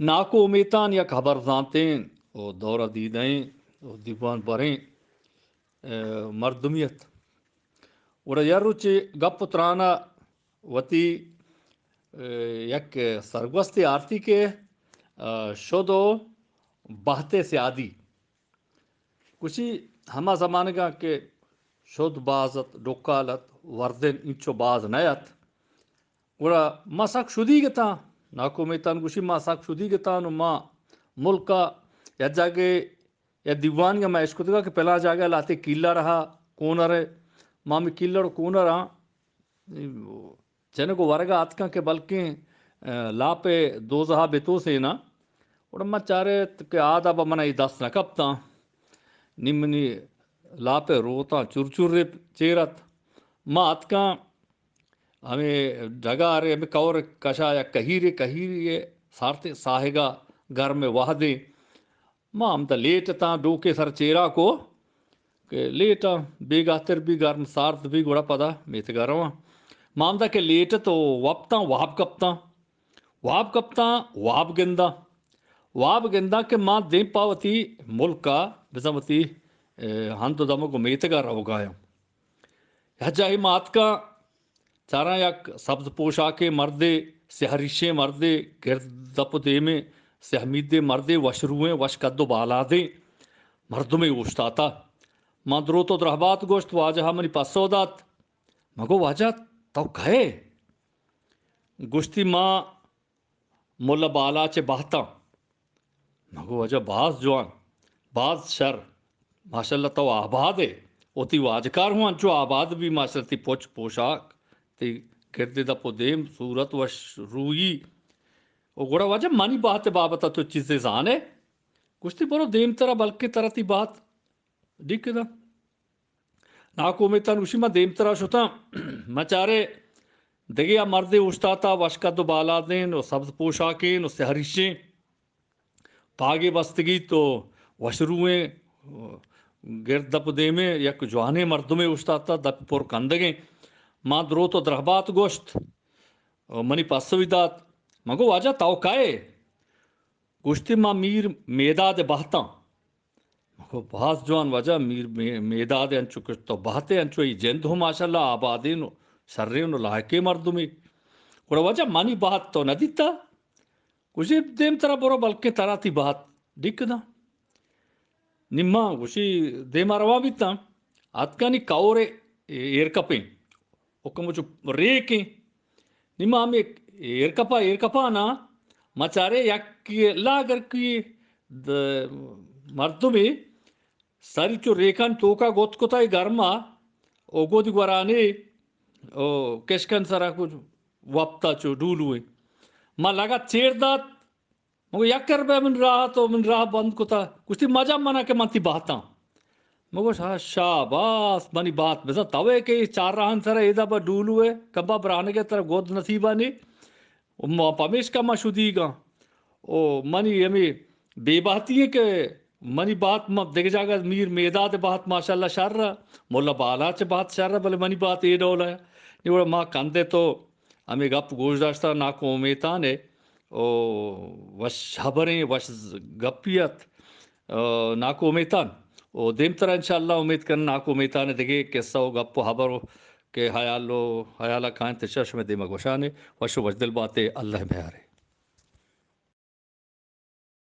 ناکو امیتان یک ہبر زانتیں و دورہ دیدہیں و دیوان بریں، اے، مردمی ات۔ گڑا یک روچے گپ و ترانا وتی، اے، یک سرگوستے آرتی کہ، اے، شد و بہتے سیادی۔ گوشی، ہما زمانگاں کہ شد باز ات، ڈکال ات، وردن اینچو باز نہ ات۔ گڑا ما سک شدیگ اتاں۔ ناکو میتان گوشی، ما سک شدیگ اتاں و ما ملک ء یک جاگہے، یک دیوانی ء ما اشکتگا کہ پلاں جاگہ ء لہتے کیلڑ ء کونر ء، ما ہمے کیلڑ و کونراں جنگ و ورگ ء اتکاں کہ بلکیں، ء، لاپ ء دوزہ ء بتوسیناں۔ گڑا ما چارت کہ آ داب ء من ء اے دست نہ کپتاں۔ نی منی لاپ ء روتاں چرچر ء چیر ات۔ ما اتکاں ہمے ڈگار ء ہمے کور کشا یک کہیرے، کہیرے ء سارتیں ساہگ ء گرم ء وہدے۔ ما ہمدا لیٹ اتاں، ڈوکے سر چیرا کو کہ لیٹاں، بیگاہتر بی، گرم سارت بی، گڑا پدا میتگ ء رواں۔ ما ہمدا کہ لیٹ ات و وپتاں، واب کپتاں۔ واب کپتاں، واب گنداں۔ واب گنداں کہ ما دیم پہ وتی ملک ء بزاں وتی، اے، ہند و دمگ و میتگ ء روگایاں۔ یک جاہے ما اتکاں، چاراں یک سبز پوشاکیں مردے، سیاہ ریشیں مردے، گرد دپ و دیمیں سیاہ میدیں مردے، وش روئیں، وش کد و بالادیں مردمے اوشتاتا۔ ما دروت و درہبات گوشت، واجہ ء منی پسو دات۔ من گو، واجہ، تو کئے؟ گوشتی، ما ملا بالاچ ء بہتاں۔ من گو، واجہ، باز جوان، باز شر، ماشاءاللہ تو آباد ئے، و تئی واجکار ہوں انچو آباد بی، ماشاءاللہ تئی پچ پوشاک، تئی گردے دپ و دیم، صورت وش روئی۔ و گڑا واجہ منی بہت ء بابت ء تو چیزے زان ئے؟ گوشتی، برو دیمترا بلکیں ترا تئی بہت ڈیک داں۔ ناکو امیتان گوشی، ما دیمترا شتاں، ما چارے دگہ آ مردے اوشتاتا، وشکد و بالادین و سبز پوشاکین و سیاہ ریشیں، پاگے بستگیت و وشروئیں، گرد دپ و دیمیں یک جوانیں مردمے اوشتاتا، دپ پر کندگیں۔ ما دروت و درہبات گوشت، منی پسوی دات۔ من گو، واجہ، تو کئے؟ گوشتی، ما میر میداد ء بہتاں۔ من گو، باز جوان واجہ، میر مے-، میداد ء انچو کہ تو بہت ئے، انچو اے جند ہم ماشاءاللہ آبادین و شرین و لائقیں مردمے۔ گڑا واجہ منی بہت تو نہ دیتا؟ گوشی، دیمترا برو بلکیں ترا تئی بہت ڈیک داں۔ نی ما گوشی دیما روان بیتاں، اتکانی کور ء ایر کپیں، حکم چو ریکیں۔ نی ما ہمے ایر کپا، ایر کپانا ما چارے یک لاگر کی د-، مردمے سری چو ریکان توکا گوت کتا اے گرما، او گودی گورانے، او کشکن سرا کچھ وپتا چو ڈولویں۔ ما لگت چیر دات، مگو یک کر بہ من راہ تو من راہ بند کتا۔ گوشتی، مجا منا کہ من تئی بہتاں۔ مگو شا-، شاباس، منی بہت بزاں توے کہ اے چار راہن سر ایدا بہ ڈولو ئے، کبا برانگے ترا گود نصیبا نی۔ و ما پمیشکا ما شدیگاں۔ او منی ہمے بے بہتی ایں کہ منی بہت ما دگہ جاگہ میر میداد بہت ماشاءاللہ شر، ملا بالاچ بہت شر، بلے منی بہت اے ڈول ہے۔ نی وڑا ما کندے تو ہمے گپ گوش داشتہ ناکو امیتان ء۔ او وش ہبریں، وش ز-، گپی ات، آ، ناکو امیتان۔ او دیمترا انشاءاللہ امید کن ناکو امیتان ء دگہ قصہ و گپ و ہبر و کہ حیال و حیالا کائنت شش میں دیما گوشانے۔ وش و وشدل باتے، اللہ میارے۔